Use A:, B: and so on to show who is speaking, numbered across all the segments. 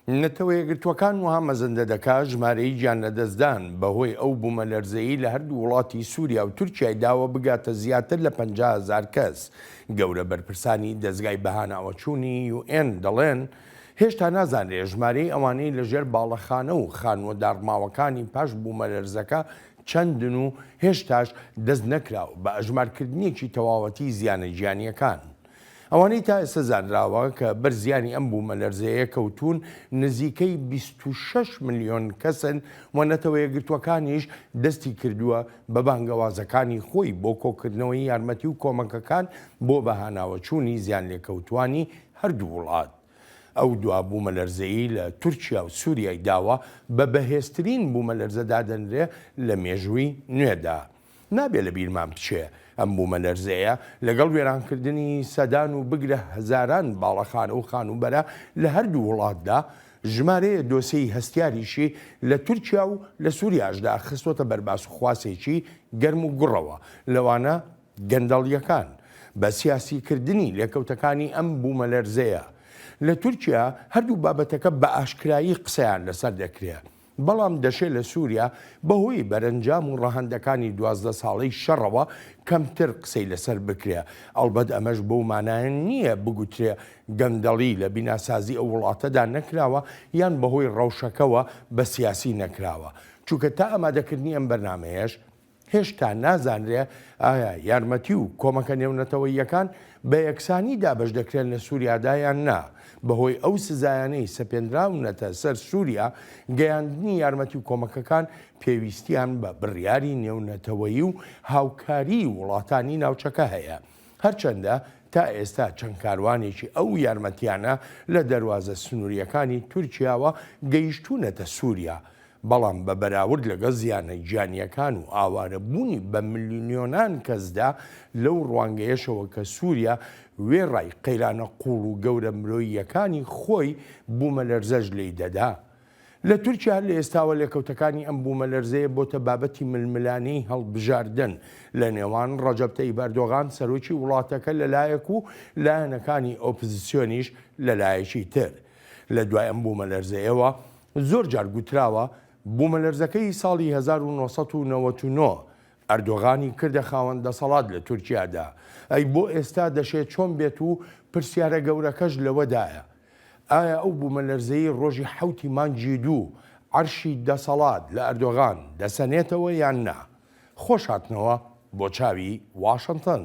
A: نەتەوەیەکگرتووەکان وەها مەزەندە دەکا ژمارەی گیانلەدەستدان بەهۆی ئەو بوومەلەرزەی لە هەردوو وڵاتی سووریا و تورکیای داوە بگاتە زیاتر لە 50 هەزار کەس. گەورە بەرپرسانی دەزگای بەهاناوەچوونی یو ئێن دەڵێن هێشتا نازانرێ ژمارەی ئەوانەی لەژێر باڵەخانە و خانووە داڕماوەکانی پاش بوومەلەرزەکە چەندن و هێشتاش دەست نەکراوە بە ئەژمارکردنێکی تەواوەتی زیانە گیانییەکان. ئەوانەی تا ئێستا زانراوە کە بەر زیانی ئەم بوومەلەرزەیە کەوتوون نزیکەی 26 ملیۆن کەسن و نەتەوەیەکگرتووەکانیش دەستی کردووە بە بانگەوازەکانی خۆی بۆ کۆکردنەوەی یارمەتی و کۆمەکەکان بۆ بەهاناوەچوونی زیانلێکەوتووانی هەردوو وڵات. ئەو دوا بوومەلەرزەی لە تورکیا و سوریای داوە بە بەهێزترین بوومەلەرزە دادەنرێ لە مێژووی نوێدا. نابێ لە بیرمان بچێ ئەم بوومەلەرزەیە لەگەڵ وێرانکردنی سەدان و بگرە هەزاران باڵەخانە و خانووبەرە لە هەردوو وڵاتدا، ژمارەیە دۆسێی هەستیاریشی لە تورکیا و لە سوریاشدا خستۆتە بەر باسوخواسێکی گەرم و گوڕەوە، لەوانە گەندەڵییەکان، بە سیاسیکردنی لێکەوتەکانی ئەم بوومەلەرزەیە. لە تورکیا هەردوو بابەتەکە بە ئاشکرایی قسەیان لەسەر دەکرێ. بەڵام دەشێ لە سووریا بەهۆی بەرەنجام و ڕەهەندەکانی 12 ساڵەی شەڕەوە کەمتر قسەی لەسەر بکرێ، ئەڵبەت ئەمەش بەو مانایە نییە بگوترێ گەندەڵی لە بیناسازی ئەو وڵاتەدا نەکراوە یان بەهۆی ڕەوشەکەوە بە سیاسی نەکراوە، چونکە تا ئامادەکردنی ئەم بەرنامەیەش هێشتا نازانرێ ئایا یارمەتی و کۆمەکە نێونەتەوەییەکان بە یەکسانی دابەش دەکرێن لە سوریادا یان نا، بەهۆی ئەو سزایانەی سەپێنراونەتە سەر سوریا، گەیاندنی یارمەتی و کۆمەکەکان پێویستیان بە بڕیاری نێونەتەوەیی و هاوکاریی وڵاتانی ناوچەکە هەیە، هەرچەندە تا ئێستا چەند کاروانێکی ئەو یارمەتیانە لە دەروازە سنورییەکانی تورکیاوە گەیشتوونەتە سوریا، بەڵام بە بەراورد لەگەڵ زیانە گیانییەکان و ئاوارەبوونی بە ملیۆنان کەسدا، لەو ڕوانگەیەشەوە کە سووریا وێڕای قەیرانە قووڵ و گەورە مرۆییەکانی خۆی، بوومەلەرزەش لێی دەدا. لە تورکیا هەر لە ئێستاوە لێکەوتەکانی ئەم بوومەلەرزەیە بۆتە بابەتی ململانێی هەڵبژاردن لە نێوان ڕەجەب تەیب ئەردۆغان سەرۆکی وڵاتەکە لە لایەک و لایەنەکانی ئۆپزسیۆنیش لە لایەکی تر. لە دوای ئەم بوومەلەرزەیەوە زۆر جار گوتراوە بوومەلەرزەکەی ساڵی 1999 ئەردۆغانی کردە خاوەن دەسەڵات لە تورکیادا، ئەی بۆ ئێستا دەشێ چۆن بێت و پرسیارە گەورەکەش لەوەدایە ئایا ئەو بوومەلەرزەی ڕۆژی حەوتی مانگی دوو عەرشی دەسەڵات لە ئەردۆغان دەسەنێتەوە یان نا؟ خۆش هاتنەوە بۆ چاوی واشنتن.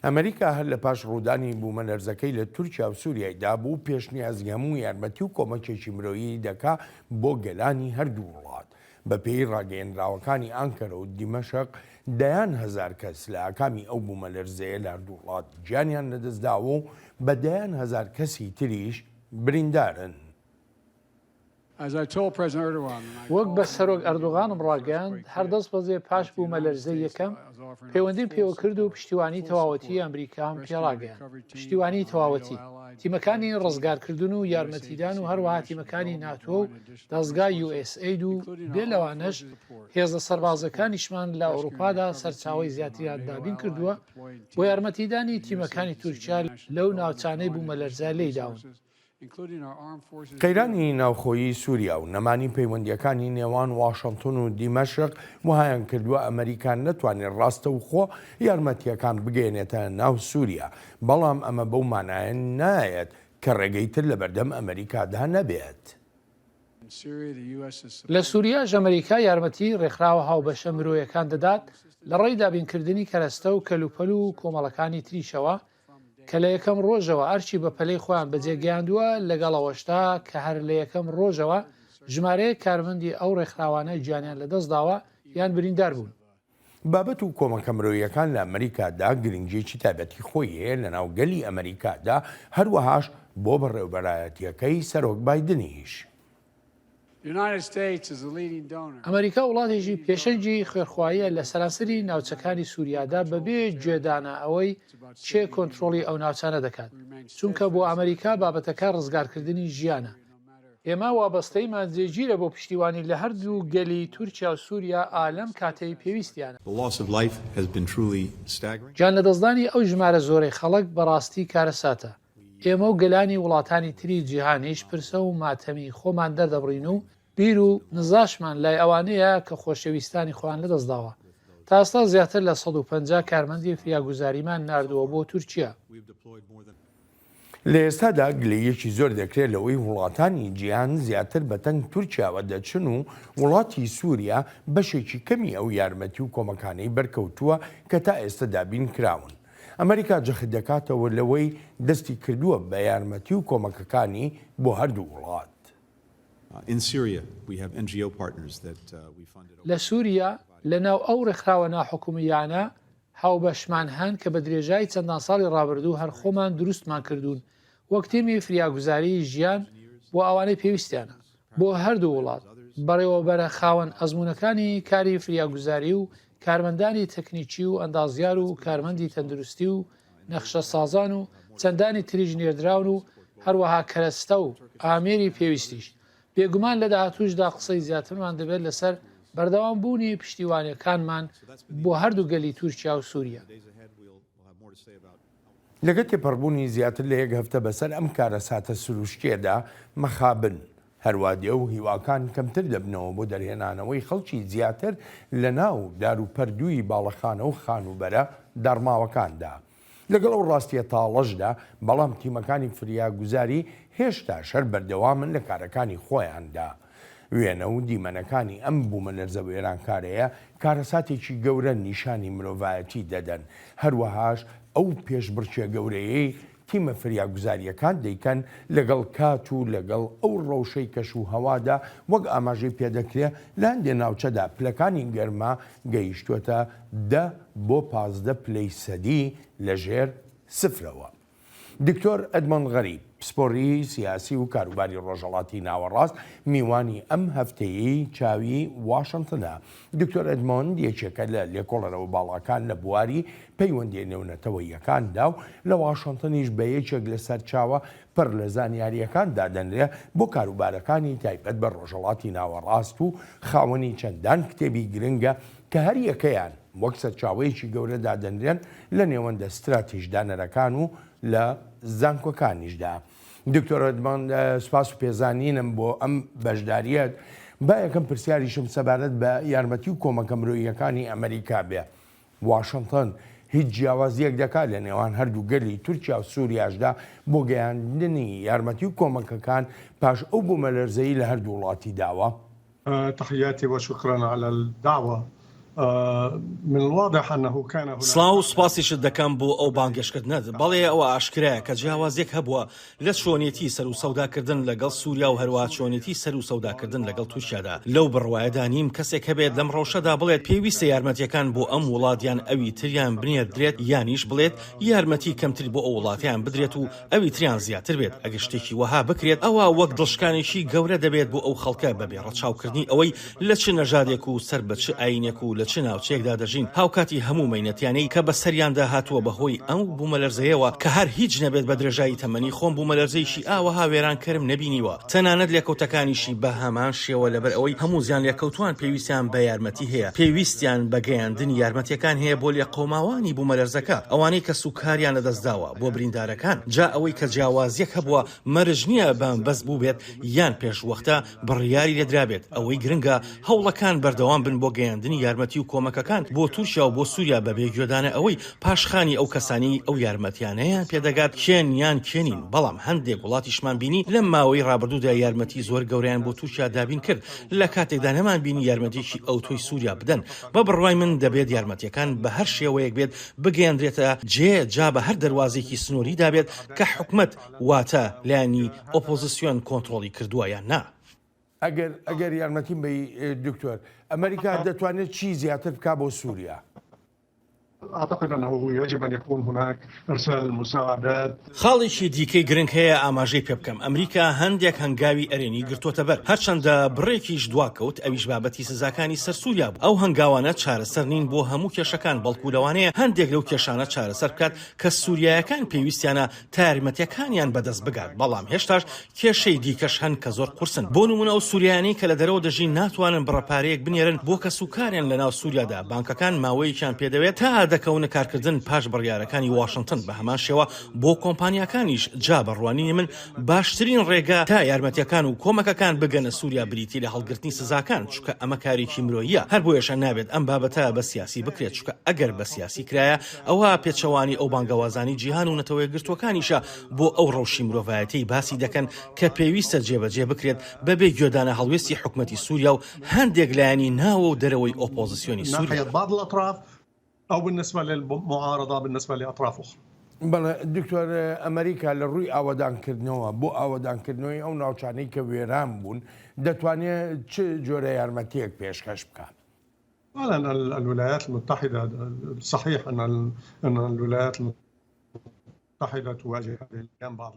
A: ئەمریکا هەر لە پاش ڕوودانی بوومەلەرزەکەی لە تورکیا و سووریای دابوو پێشنیازی هەموو یارمەتی و کۆمەکێکی مرۆیی دەکا بۆ گەلانی هەردوو وڵات. بەپێی ڕاگەیەنراوەکانی ئانکەرە و دیمەشق، دەیان هەزار کەس لە ئاکامی ئەو بوومەلەرزەیە لە هەردوو وڵات گیانیان لەدەستداوە و بە دەیان هەزار کەسی تریش بریندارن.
B: وەک بە سەرۆک ئەردۆغانم ڕاگەیاند، هەر دەستبەجێ پاش بوومەلەرزەی یەکەم، پەیوەندیم پێوەکرد و پشتیوانی تەواوەتیی ئەمریکام پێڕاگەیاند. پشتیوانی تەواوەتی. تیمەکانی ڕزگارکردن و یارمەتیدان و هەروەها تیمەکانی ناتۆ و دەزگای یو ئێس ئەید و بێ لەوانەش هێزە سەربازەکانیشمان لە ئەوروپادا سەرچاوەی زیاتریان دابین کردووە بۆ یارمەتیدانی تیمەکانی تورکیا لەو ناوچانەی بوومەلەرزە لێی داون.
A: قەیرانی ناوخۆیی سووریا و نەمانی پەیوەندییەکانی نێوان واشنتن و دیمەشق وەهایان کردووە ئەمەریکا نەتوانێت ڕاستەوخۆ یارمەتییەکان بگەیەنێتە ناو سووریا، بەڵام ئەمە بەو مانایە نایەت کە ڕێگەی تر لەبەردەم ئەمەریکادا نەبێت.
B: لە سووریاش ئەمەریکا یارمەتیی ڕێکخراوە هاوبەشە مرۆیەکان دەدات لەڕێی دابینکردنی کەرەستە و کەلوپەل و کۆمەڵەکانی تریشەوە کە لە یەکەم ڕۆژەوە ئەرکی بەپەلەی خۆیان بەجێگەیاندووە، لەگەڵ ئەوەشدا کە هەر لە یەکەم ڕۆژەوە ژمارەیەک کارمەندی ئەو ڕێکخراوانە گیانیان لەدەستداوە یان بریندار بوون.
A: بابەت و کۆمەکە مرۆییەکان لە ئەمریکادا گرنگییەکی تایبەتی خۆی هەیە لەناو گەلی ئەمریکادا، هەروەهاش بۆ بەڕێوەبەرایەتییەکەی سەرۆک بایدنیش.
B: ئەمەریکا وڵاتێکی پێشەنگی خوێرخواییە لە سەرانسەری ناوچەکانی سوریادا بەبێ گوێدانە ئەوەی کێ کۆنترۆڵی ئەو ناوچانە دەکات، چونکە بۆ ئەمەریکا بابەتەکە ڕزگارکردنی ژیانە. ئێمە وابەستەییمان جێگیرە بۆ پشتیوانی لە هەردوو گەلی تورکیا و سوریا ئا لەم کاتەی پێویستیانە. گیانلەدەستدانی ئەو ژمارە زۆرەی خەڵک بەڕاستی کارەساتە. ئێمە و گەلانی وڵاتانی تری جیهانیش پرسە و ماتەمی خۆمان دەردەبڕین و بیر و نزاشمان لای ئەوانەیە کە خۆشەویستانی خۆیان لەدەستداوە. تا ئێستا زیاتر لە 150 کارمەندی فریاگوزاریمان ناردووە بۆ تورکیا.
A: لە ئێستادا گلەییەکی زۆر دەکرێت لەوەی وڵاتانی جیهان زیاتر بە تەنگ تورکیاوە دەچن و وڵاتی سوریا بەشێکی کەمی ئەو یارمەتی و کۆمەکانەی بەرکەوتووە کە تا ئێستا دابین کراون. ئەمەریکا جەخت دەکاتەوە لەوەی دەستی کردووە بە یارمەتی و کۆمەکەکانی بۆ هەردوو وڵات.
B: لە سوریا لە ناو ئەو ڕێکخراوە ناحکومییانە هاوبەشمان هەن کە بە درێژای چەندان ساڵی ڕابردوو هەر خۆمان دروستمان کردوون وەک تیمی فریاگوزاریی ژیان بۆ ئەوانەی پێویستیانە بۆ هەردوو وڵات، بەڕێوەبەرە خاوەن ئەزموونەکانی کاری فریاگوزاری و کارمەندانی تەکنیکی و ئەندازیار و کارمەندی تەندروستی و نەخشەسازان و چەندانی تریش نێردراون و هەروەها کەرەستە و ئامێری پێویستیش. بێگومان لە داهاتووشدا قسەی زیاترمان دەبێت لەسەر بەردەوامبوونی پشتیوانیەکانمان بۆ هەردوو گەلی تورکیا و سوریا.
A: لەگەڵ تێپەڕبوونی زیاتر لە یەک هەفتە بەسەر ئەم کارەساتە سروشتییەدا، مەخابن هەروا دێ و هیواکان کەمتر دەبنەوە بۆ دەرهێنانەوەی خەڵکی زیاتر لەناو داروپەردووی باڵەخانە و خانووبەرە داڕماوەکاندا. لەگەڵ ئەو ڕاستییە تاڵەشدا، بەڵام تیمەکانی فریاگوزاری هێشتاش هەر بەردەوامن لە کارەکانی خۆیاندا. وێنە و دیمەنەکانی ئەم بوومەلەرزە وێرانکارەیە کارەساتێکی گەورە نیشانی مرۆڤایەتی دەدەن، هەروەهاش ئەو پێشبڕکێ گەورەیەی تیمە فریاگوزارییەکان دەیکەن لەگەڵ کات و لەگەڵ ئەو ڕەوشەی کەش و هەوادا وەک ئاماژەی پێدەکرێ لە هەندێ ناوچەدا پلەکانی گەرما گەیشتووەتە دە بۆ 15 پلەی سەدی لەژێر سفرەوە. دکتۆر ئەدمۆند غەریب، پسپۆڕی سیاسی و کاروباری ڕۆژهەڵاتی ناوەڕاست، میوانی ئەم هەفتەیەی چاوی واشنتنە. دکتۆر ئەدمۆند یەکێکە لە لێکۆڵەرەوە باڵاکان لە بواری پەیوەندییە نێونەتەوەییەکاندا و لە واشنتنیش بە یەکێک لە سەرچاوە پڕ لە زانیارییەکان دادەنرێ بۆ کاروبارەکانی تایبەت بە ڕۆژهەڵاتی ناوەڕاست و خاوەنی چەندان کتێبی گرنگە کە هەریەکەیان وەک سەرچاوەیەکی گەورە دادەنرێن لە نێوەندە ستراتیژدانەرەکان و لە زانکۆکانیشدا. دکتۆر ئەدمۆند سوپاس و پێزانینم بۆ ئەم بەشدارییەت. با یەکەم پرسیاریشم سەبارەت بە یارمەتی و کۆمەکە مرۆییەکانی ئەمەریکا بێ. واشنتن هیچ جیاوازییەک دەکات لە نێوان هەردوو گەلی تورکیا و سوریاشدا بۆ گەیاندنی یارمەتی و کۆمەکەکان پاش ئەو بوومەلەرزەی لە هەردوو وڵاتی داوە؟
C: تحياتي وشكرا على الدعوة من الواضح أنه كان هناك
D: سڵاو و سوپاسیشت دەکەم بۆ ئەو بانگێشتکردنەت. بەڵێ ئەوە ئاشکرایە کە جیاوازیەک هەبووە لە چۆنێتی سەروسەوداکردن لەگەڵ سوریا و هەروەها چۆنێتی سەروسەوداکردن لەگەڵ تورکیادا. لەو بڕوایەدا نیم کەسێک هەبێت لەم ڕەوشەدا بڵێت پێویستە یارمەتیەکان بۆ ئەم وڵات یان ئەوی تریان بنێردرێت یانیش بڵێت یارمەتی کەمتر بۆ ئەو وڵاتەیان بدرێت و ئەوی تریان زیاتر بێت، ئەگەر شتێکی وەها بکرێت ئەوا وەک دڵشکانێکی گەورە دەبێت بۆ ئەو خەڵکە بەبێ ڕەچاوکردنی ئەوەی لە چ نەژادێک و سەر بە چ ئایینێک و لە چ ناوچەیەکدا دەژین، هاوکاتی هەموو مەینەتیانەی کە بەسەریاندا هاتووە بەهۆی ئەو بوومەلەرزەیەوە کە هەر هیچ نەبێت بە درێژایی تەمەنی خۆم بوومەلەرزەیەکی ئاوەها وێرانکەرم نەبینیوە تەنانەت لێکەوتەکانیشی بە هەمان شێوە لەبەر ئەوەی هەموو زیانلێکەوتووان پێویستیان بە یارمەتی هەیە پێویستیان بە گەیاندنی یارمەتیەکان هەیە بۆ لێقەوماوانی بوومەلەرزەکە ئەوانەی کەسوکاریان لەدەستداوە بۆ بریندارەکان جا ئەوەی کە جیاوازیەک هەبووە مەرج نییە بەمەبەست بووبێت یان پێشوەختە بڕیاری لێدرابێت، ئەوەی گرنگە هەوڵەکان بەردەوام بن بۆ گەیاندنی یارمەتی و کۆمەکەکان بۆ تورکیا و بۆ سوریا بەبێ گوێدانە ئەوەی پاشخانی ئەو کەسانەی ئەو یارمەتیانەیان پێدەگات کێن یان کێ نین، بەڵام هەندێک وڵاتیشمان بینی لەم ماوەی ڕابردوودا یارمەتی زۆر گەورەیان بۆ تورکیا دابین کرد لە کاتێکدا نەمانبینی یارمەتیەکی ئەوتۆی سوریا بدەن، بە بڕوای من دەبێت یارمەتیەکان بە هەر شێوەیەک بێت بگەیەندرێتە جێ جا بە هەر دەروازەیەکی سنووریدا بێت کە حکومەت واتە لایەنی ئۆپۆزسیۆن کۆنترۆڵی کردووە یان نا.
A: ئەگەر ئەگەر یارمەتیم بەی دکتۆر، ئەمریکا دەتوانێت چی زیاتر بکا بۆ سووریا؟
C: اعتقد انه يجب ان يكون هناك ارسال مساعدات.
D: خاڵێکی دیکەی گرنگ هەیە ئاماژەی پێبکەم، ئەمریکا هەندێک هەنگاوی ئەرێنی گرتۆتەبەر، هەرچەندە بڕێکیش دواکەوت، ئەویش بابەتی سزاکانی سەر سوریا بوو، ئەو هەنگاوانە چارەسەر نین بۆ هەموو کێشەکان، بەڵکو لەوانەیە هەندێک لەو کێشانە چارەسەر بکات کە سوریایەکان پێویستیانە تا یارمەتیەکانیان بەدەست بگات، بەڵام هێشتاش کێشەی دیکەش هەن کە زۆر قورسن، بۆ نموونە ئەو سوریایانەی کە لە دەرەوە دەژین ناتوانن بڕە پارەیەک بنێرن بۆ کەسوکاریان لەناو سوریادا، بانکەکان ماوەیەکیان پێدەوێت تا دەکەونە کارکردن پاش بڕیارەکانی واشنتن، بە هەمان شێوە بۆ کۆمپانیاکانیش، جا بە ڕوانینی من باشترین ڕێگە تا یارمەتیەکان و کۆمەکەکان بگەنە سوریا بریتی لە هەڵگرتنی سزاکان، چونکە ئەمە کارێکی مرۆییە، هەر بۆیەشە نابێت ئەم بابەتە بە سیاسی بکرێت، چونکە ئەگەر بە سیاسی کرایە ئەوە پێچەوانەی ئەو بانگەوازانەی جیهان و نەتەوەیەکگرتووەکانیشە بۆ ئەو ڕەوشی مرۆڤایەتیەی باسی دەکەن کە پێویستە جێبەجێ بکرێت بەبێ گوێدانە هەڵوێستی حکومەتی سوریا و هەندێک لایەنی ناوە و دەرەوەی ئۆپۆزسیۆنی سوریا.
A: بەڵێ دکتۆر ئەمریکا لە ڕووی ئاوەدانکردنەوە بۆ ئاوەدانکردنەوەی ئەو ناوچانەی کە وێران بوون دەتوانێت چ جۆرە یارمەتیەک پێشکەش بکات؟
C: فعلا الولايات المتحدة صحيح أن أن الولايات المتحدة تواجه هذه الأيام بعض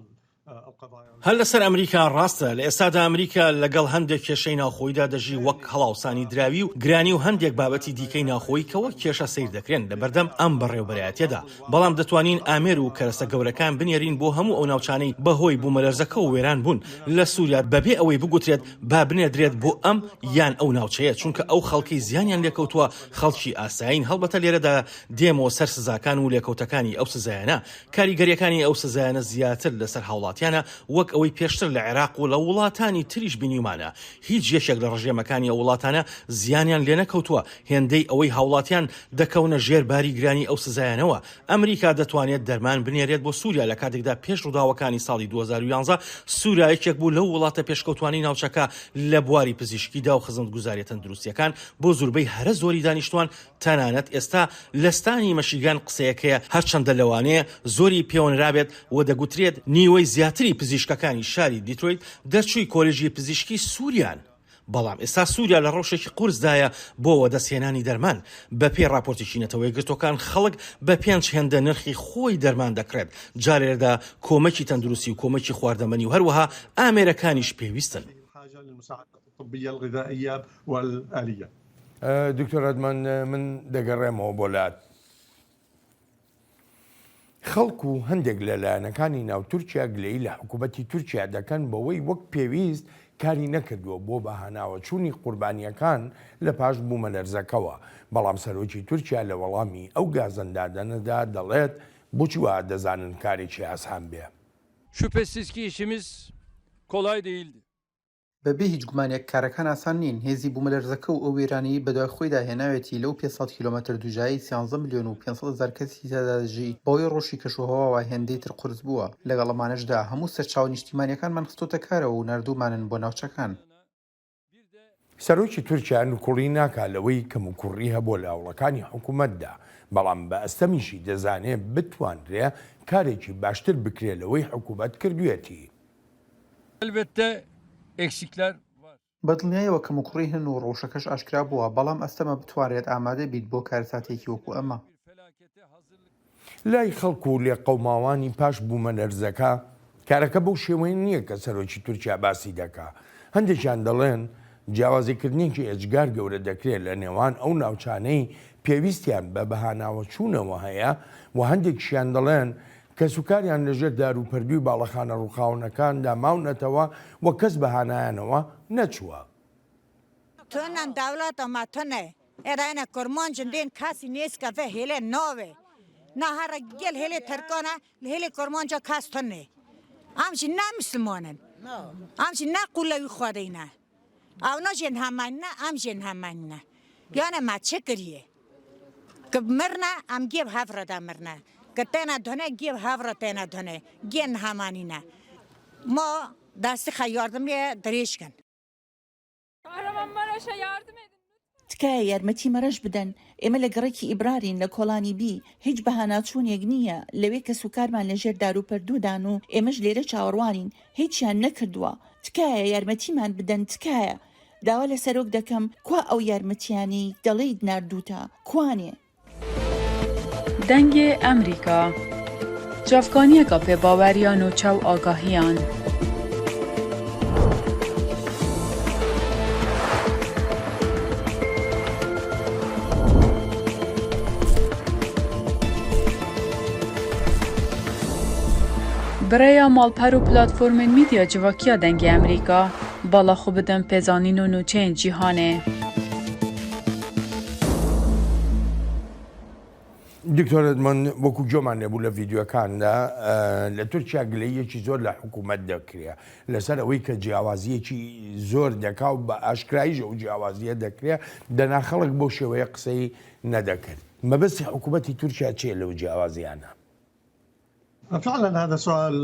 D: هەر لەسەر ئەمریکا ڕاستە لە ئێستادا ئەمریکا لەگەڵ هەندێک کێشەی ناوخۆیدا دەژی وەک هەڵاوسانی دراوی و گرانی و هەندێک بابەتی دیکەی ناوخۆیی کە وەک کێشە سەیر دەکرێن لەبەردەم ئەم بەڕێوەبەرایەتیەدا بەڵام دەتوانین ئامێر و کەرەسە گەورەکان بنێرین بۆ هەموو ئەو ناوچانەی بەهۆی بوومەلەرزەکەوە وێران بوون لە سووریا بەبێ ئەوەی بگوترێت با بنێردرێت بۆ ئەم یان ئەو ناوچەیە چونکە ئەو خەڵکەی زیانیان لێکەوتووە خەڵکی ئاسایین هەڵبەتە لێرەدا دێمەوە سەر سزاکان و لێکەوتەکانی ئەو سزایانە کاریگەریەکانی ئەو سزایانە زیاتر لەسەر هاوڵاتیانە وەک ئەوەی پێشتر لە عێراق و لە وڵاتانی تریش بینیومانە هیچ یەکێک لە ڕژێمەکانی ئەو وڵاتانە زیانیان لێنەکەوتووە هێندەی ئەوەی هاوڵاتیان دەکەونە ژێر باری گرانی ئەو سزایانەوە ئەمریکا دەتوانێت دەرمان بنێرێت بۆ سوریا لە کاتێکدا پێش ڕووداوەکانی ساڵی 2011 سوریا یەکێک بوو لەو وڵاتە پێشکەوتوانەی ناوچەکە لە بواری پزیشکیدا و خزمەتگوزاریە تەندروستیەکان بۆ زوربەی هەرە زۆری دانیشتوان تەنانەت ئێستا لە ستانی مەشیگان قسەیەک هەیە هەرچەندە لەوانەیە زۆری پێوەنرابێت و دەگوترێت نیوەی زیاتری پزیشکەکانی شاری دیترۆیت دەرچووی کۆلێژی پزیشکی سوریان بەڵام ئێستا سوریا لە ڕەوشێکی قورسدایە بۆ وەدەستهێنانی دەرمان. بەپێی ڕاپۆرتێکی نەتەوەیەکگرتووەکان خەڵک بە پێنج هێندە نرخی خۆی دەرمان دەکڕێت، جا لێرەدا کۆمەکی تەندروستی و کۆمەکی خواردەمەنی و هەروەها ئامێرەکانیش پێویستن.
A: دکتۆر ئەدمەن من دەگەڕێمەوە بۆ لات. خەڵک و هەندێک لە لایەنەکانی ناو تورکیا گلەیی لە حکوومەتی تورکیا دەکەن بەوەی وەک پێویست کاری نەکردووە بۆ بەهاناوەچوونی قوربانییەکان لە پاش بوومەلەرزەکەوە، بەڵام سەرۆکی تورکیا لە وەڵامی ئەو گازەندادەنەدا دەڵێت، بۆچی وا دەزانن کارێکی ئاسان بێ؟
E: Şüphesiz ki işimiz kolay değildi.
F: بەبێ هیچ گومانێک کارەکان ئاسان نین، هێزی بوومەلەرزەکە و ئەو وێرانەیەی بەدوای خۆیدا هێناوێتی لەو 500 کیلۆمەتر دووجایەی سیانزە ملیۆن و 500 هەزار کەسی تیادا دەژی، بەهۆی ڕەوشی کەشوهەواوە هێندەی تر قورس بووە، لەگەڵ ئەمانەشدا هەموو سەرچاوە نیشتیمانییەکانمان خستۆتە کارەوە و ناردوومانن بۆ ناوچەکان.
A: سەرۆکی تورکیا نکوڵی ناکا لەوەی کەموکوڕی هەبووە لە هەوڵەکانی حکومەتدا، بەڵام بە ئەستەمیشی دەزانێ بتوانرێ کارێکی باشتر بکرێ لەوەی حکومەت کردویەتی.
E: Elbette eksikler var.
F: بە دڵنیایەوە کەموکوڕی هەن و ڕەوشەکەش ئاشکرا بووە، بەڵام ئەستەمە بتوانرێت ئامادە بیت بۆ کارەساتێکی وەکو ئەمە.
A: لای خەڵک و لێقەوماوانی پاش بوومەلەرزەکە، کارەکە بەو شێوەیە نییە کە سەرۆکی تورکیا باسی دەکا. هەندێکیان دەڵێن جیاوازیکردنێکی ئێجگار گەورە دەکرێت لە نێوان ئەو ناوچانەی پێویستیان بە بەهاناوەچوونەوە هەیە و هەندێکیشیان دەڵێن کەسوکاریان لەژێر داروپەردووی باڵەخانە ڕووخاونەکاندا ماونەتەوە و کەس بە هانایانەوە نەچووە.
G: Tunan dewleta me tune. Êrayne kurmancin tên kesî nêzike vê hêlê navê. Na here gel hêlê tirkan e li hêlê kurmanca kes tune. Em jî ne misliman in. Em jî ne qûlê wî Xwedê ne. Ewna jî hemen ne em jî hemen ne. Yanê me çi kiriye? Ki mirne em gê bi hev re de mirne. Ki têne dune gê bi hev re têne dune. Gê nehemanî ne. Ma destê xwe yardimê dirêj kin.
H: Kahramanmaraş'a yardım edin.
I: تکایە یارمەتی مەرەش بدەن، ئێمە لە گەڕەکی ئیبرارین لە کۆڵانی بی، هیچ بەهاناچوونێک نییە، لەوێ کەسوکارمان لەژێر داروپەردوودان و ئێمەش لێرە چاوەڕوانین، هیچیان نەکردووە، تکایە یارمەتیمان بدەن تکایە، داوا لە سەرۆک دەکەم کوا ئەو یارمەتیانەی دەڵێیت ناردووتە کوانێ؟
H: Dengê Emrîka, çavkaniyeka pêbawer ya nûçe û agahiyan. Bi rêya malper û platformên mîdya civakî ya Dengê Emrîka, bala xwe bidin pêzanîn û nûçeyên cîhanê.
A: دکتۆر ئەدمۆن وەکو گوێمان لێبوو لە ڤیدیۆکاندا لە تورکیا گلەییەکی زۆر لە حکوومەت دەکرێ لەسەر ئەوەی کە جیاوازییەکی زۆر دەکا و بە ئاشکراییش ئەو جیاوازییە دەکرێ دەنا خەڵک بەو شێوەیە قسەی نەدەکرد. مەبەستی حکوومەتی تورکیا چییە لەو جیاوازییانە؟
C: فعلا هذا سؤال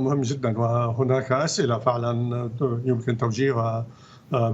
C: مهم جدا وهناك أسئلة فعلا يمكن توجيهها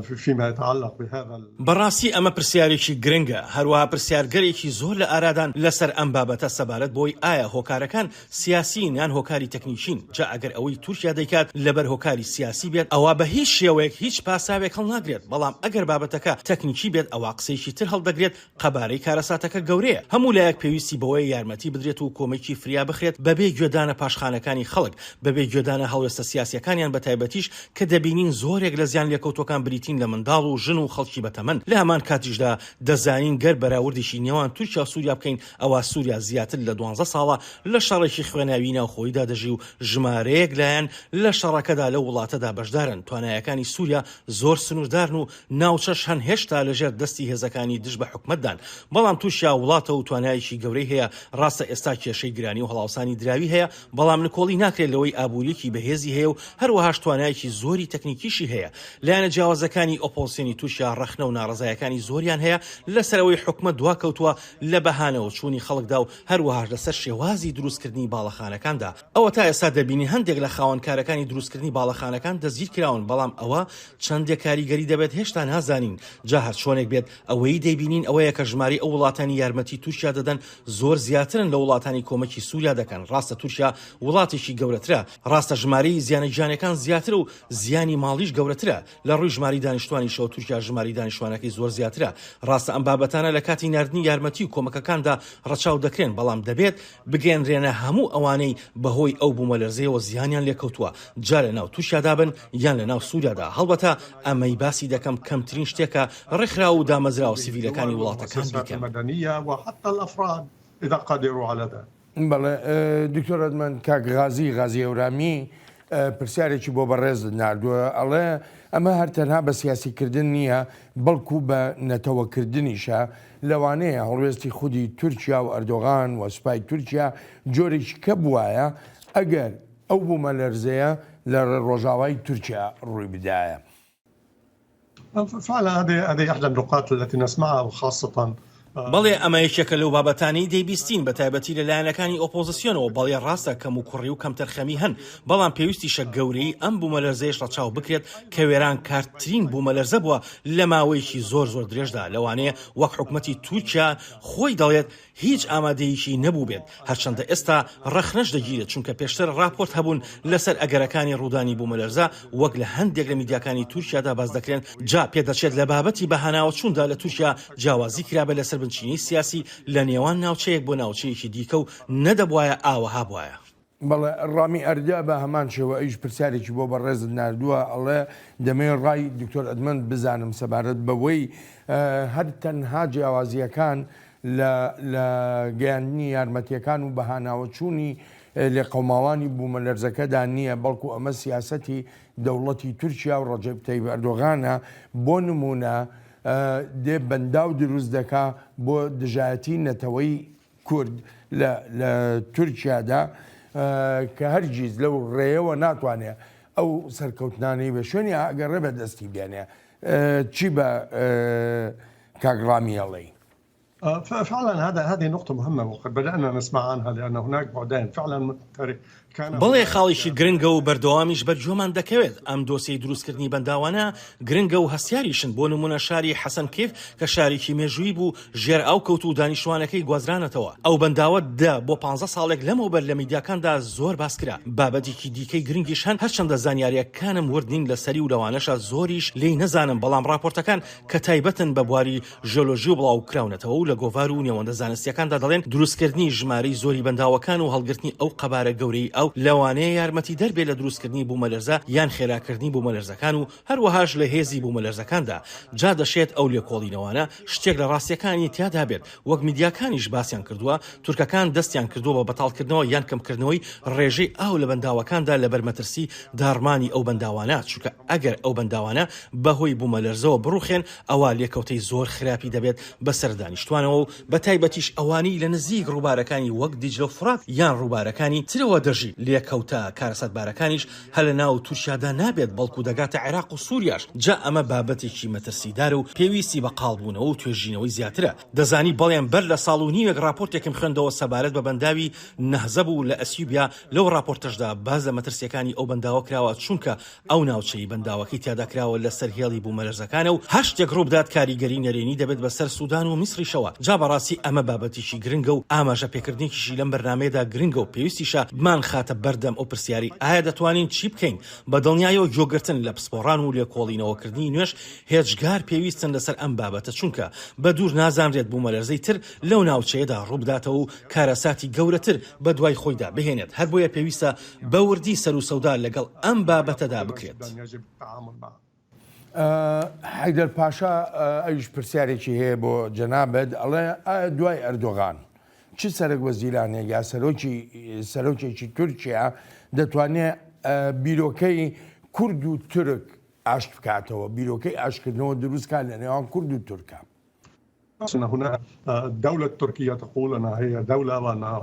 C: فيما يتعلق بهذا.
D: بەڕاستی ئەمە پرسیارێکی گرنگە، هەروەها پرسیارگەلێکی زۆر لە ئارادان لەسەر ئەم بابەتە سەبارەت بەوەی ئایا هۆکارەکان سیاسین یان هۆکاری تەکنیکین، جا ئەگەر ئەوەی تورکیا دەیکات لەبەر هۆکاری سیاسی بێت ئەوا بە هیچ شێوەیەک هیچ پاساوێک هەڵناگرێت، بەڵام ئەگەر بابەتەکە تەکنیکی بێت ئەوا قسەیەکی تر هەڵدەگرێت قەبارەی کارەساتەکە گەورەیە، هەموو لایەک پێویستی بەوەیە یارمەتی بدرێت و کۆمەکی فریا بخرێت بەبێ گوێدانە پاشخانەکانی خەڵک، بەبێ گوێدانە هەڵوێستە سیاسیەکانیان بەتایبەتیش کە دەبینین زۆرێک لە زیانلێکەوتوەکان بریتین لە منداڵ و ژن و خەڵکی بەتەمەن، لە هەمان کاتیشدا دەزانین گەر بەراوردێکی نێوان تورکیا و سوریا بکەین ئەوا سوریا زیاتر لە دوانزە ساڵە لە شەڕێکی خوێناوی ناوخۆییدا دەژی و ژمارەیەک لایەن لە شەڕەکەدا لەو وڵاتەدا بەشدارن، توانایەکانی سوریا زۆر سنوردارن و ناوچەش هەن هێشتا لەژێر دەستی هێزەکانی دژ بە حکومەتدان، بەڵام تورکیا وڵاتە و توانایەکی گەورەی هەیە، ڕاستە ئێستا کێشەی گرانی و هەڵاوسانی دراوی هەیە، بەڵام نکۆڵی ناکرێت لەوەی ئابوورییەکی بەهێزی هەیە و هەروەهاش توانایەکی زۆری تەکنیکیشی هەیە. لایەنە جیاوازەکانی ئۆپۆزسیۆنی تورکیا ڕەخنە و ناڕەزایەکانی زۆریان هەیە لەسەر ئەوەی حکومەت دواکەوتووە لە بەهانەوە چوونی خەڵکدا و هەروەهاش لەسەر شێوازی دروستکردنی باڵەخانەکاندا. ئەوەتا ئێستا دەبینین هەندێک لە خاوەن کارەکانی دروستکردنی باڵەخانەکان دەستگیرکراون، بەڵام ئەوە چەندێک کاریگەری دەبێت هێشتا نازانین، جا هەرچۆنێک بێت ئەوەی دەیبینین ئەوەیە کە ژمارەی ئەو وڵاتانی یارمەتی تورکیا دەدەن زۆر زیاترن لە وڵاتانی کۆمەکی سوریا دەکەن، ڕاستە تورکیا وڵاتێکی گەورەترە، ڕاستە ژمارەی زیانە گیانیەکان زیاترە و زیانی ماڵیش گەورەترە، لە ڕووی ژمارەی دانیشتوانیشەوە تورکیا ژمارەی دانیشتوانەکەی زۆر زیاترە، ڕاستە ئەم بابەتانە لە کاتی ناردنی یارمەتی و کۆمەکەکاندا ڕەچاو دەکرێن، بەڵام دەبێت بگەیەنرێنە هەموو ئەوانەی بەهۆی ئەو بوومەلەرزەیەوە زیانیان لێکەوتووە، جا لەناو تورکیادا بن یان لەناو سوریادا، هەڵبەتە ئەمەی باسی دەکەم کەمترین شتێکە ڕێکخراو و دامەزراوە سیڤیلەکانی وڵاتەکان بیکەن.
A: بەڵێ دکتۆر ئەدمەند کاک غازی غازی هەورامی پرسیارێکی بۆ بەڕێزت ناردووە ئەڵێ ئەمە هەر تەنها بە سیاسیکردن نییە بەڵکو بە نەتەوەکردنیشە لەوانەیە هەڵوێستی خودی تورکیا و ئەردۆغان و سوپای تورکیا جۆرێکی کە بوایە ئەگەر ئەو بوومەلەرزەیە لە ڕۆژاوای تورکیا ڕووی بدایە.
C: فعلا هذه احدى النقاط التي نسمعها وخاصة
D: بەڵێ ئەمە یەکێکە لەو بابەتانەی دەیبیستین بە تایبەتی لە لایەنەکانی ئۆپۆزسیۆنەوە، بەڵێ ڕاستە کەموکوڕی و کەمتەرخەمی هەن، بەڵام پێویستیشە گەورەیی ئەم بوومەلەرزەیەش ڕەچاو بکرێت کە وێرانکارترین بوومەلەرزە بووە لە ماوەیەکی زۆر زۆر درێژدا، لەوانەیە وەک حکومەتی تورکیا خۆی دەڵێت هیچ ئامادەییکی نەبووبێت، هەرچەندە ئێستا ڕەخنەش دەگیرێت چونکە پێشتر ڕاپۆرت هەبوون لەسەر ئەگەرەکانی ڕوودانی بوومەلەرزە وەک لە هەندێک لە میدیاکانی تورکیادا باس دەکرێن، جا پێدەچێت لە بابەتی بەهاناوەچووندا لە تورکیا جیاوازی کرابێت لەسەر بنچینەی سیاسی لە نێوان ناوچەیەک بۆ ناوچەیەکی دیکە و نەدەبوایە ئاوەها بوایە.
A: بەڵێ ڕامی ئەردە بە هەمان شێوە ئەویش پرسیارێکی بۆ بەڕێزت ناردووە ئەڵێ دەمەوێت ڕای دکتۆر ئەدمەند بزانم سەبارەت بەوەی هەر تەنها جیاوازییەکان لە لە گەیاندنی یارمەتییەکان و بەهاناوەچوونی لێقەوماوانی بوومەلەرزەکەدا نییە بەڵکو ئەمە سیاسەتی دەوڵەتی تورکیا و ڕەجەب تەیب ئەردۆغانە بۆ نموونە دێ بەنداو دروست دەکا بۆ دژایەتی نەتەوەی کورد لە لە تورکیادا کە هەرگیز لەو ڕێیەوە ناتوانێ ئەو سەرکەوتنانەی بە شوێنی ئاگەڕێ بە دەستی بێنێ چی بە کاک ڕامی ئەڵێی؟
C: فعلا هذا هذه نقطة مهمة وقد بدأنا نسمع عنها لأن هناك بعدين فعلا.
D: بەڵێ خاڵێکی گرنگە و بەردەوامیش بەر گوێمان دەکەوێت، ئەم دۆسیەی دروستکردنی بەنداوانە گرنگە و هەستیاریشن، بۆ نموونە شاری حەسەنکیف کە شارێکی مێژوویی بوو ژێر ئاو کەوت و دانیشتووانەکەی گوازرانەتەوە، ئەو بەنداوە دە بۆ پانزە ساڵێک لەمەوبەر لە میدیاکاندا زۆر باس کرا. بابەتێکی دیکەی گرنگیش هەن، هەرچەندە زانیارییەکانم ورد نین لەسەری و لەوانەشە زۆریش لێی نەزانم، بەڵام ڕاپۆرتەکان کە تایبەتن بە بواری ژیۆلۆژی و بڵاوکراونەتەوە و لە گۆڤار و نێوەندە زانستییەکاندا دەڵێن دروستکردنی ژمارەی زۆری بەنداوەکان و هەڵگرتنی ئەو قەبارە گەورەی ئاو لەوانەیە یارمەتیدەر بێت لە دروستکردنی بوومەلەرزە یان خێراکردنی بوومەلەرزەکان و هەروەهاش لە هێزی بوومەلەرزەکاندا جا دەشێت ئەو لێکۆڵینەوانە شتێک لە ڕاستییەکانی تیادا بێت وەک میدیاکانیش باسیان کردووە تورکەکان دەستیان کردووە بە بەتاڵکردنەوە یان کەمکردنەوەی ڕێژەی ئاو لە بەنداوەکاندا لەبەر مەترسی داڕمانی ئەو بەنداوانە چونکە ئەگەر ئەو بەنداوانە بەهۆی بوومەلەرزەوە بڕوخێن ئەوا لێکەوتەی زۆر خراپی دەبێت بەسەر دانیشتوانەوە و بەتایبەتیش ئەوانەی لە نزیک ڕووبارەکانی وەک دیجلە و فوڕات یان ڕووبارەکانی ترەوە دەژین، لێکەوتە کارەساتبارەکانیش هەر لە ناو تورکیادا نابێت بەڵکو دەگاتە عێراق و سوریاش، جا ئەمە بابەتێکی مەترسیدارە و پێویستی بە قاڵبوونەوە و توێژینەوەی زیاترە. دەزانی بەڵێن بەر لە ساڵ و نیوێک ڕاپۆرتێکم خوێندەوە سەبارەت بە بەنداوی نەهزە بوو لە ئەسیوبیا، لەو ڕاپۆرتەشدا باس لە مەترسیەکانی ئەو بەنداوە کراوە چونکە ئەو ناوچەی بەنداوەکەی تیادا کراوە لەسەر هێڵی بوومەلەرزەکانە و هەر شتێک ڕووبدات کاریگەری نەرێنی دەبێت بەسەر سودان و میسریشەوە، جا بەڕاستی ئەمە بابەتێکی گرنگە و ئاماژە پێکردنێکیشی لەم بەرنامەیەدا گرنگە و پێویستیشە بمانخاتە بەردەم ئەو پرسیارەی ئایا دەتوانین چی بکەین؟ بە دڵنیایەوە گوێگرتن لە پسپۆڕان و لێکۆڵینەوەکردنی نوێش هێجگار پێویستن لەسەر ئەم بابەتە چونکە بە دوور نازانرێت بوومەلەرزەی تر لەو ناوچەیەدا ڕووبداتەوە و کارەساتی گەورەتر بەدوای خۆیدا بهێنێت هەربۆیە پێویستە بە وردی سەروسەودا لەگەڵ ئەم بابەتەدا بکرێت.
A: حەیدەر پاشا ئەویش پرسیارێکی هەیە بۆ جەنابت ئەڵێ ئایا دوای ئەردۆغان چ سەرەک وەزیرانێک یا سەرۆکی سەرۆکێکی تورکیا دەتوانێ بیرۆکەی کورد و تورک ئاشت بکاتەوە بیرۆکەی ئاشتکردنەوە دروست کات لە نێوان کورد و تورکا؟
C: ان هناك الدولة التركية تقول أنها هي دولة وأن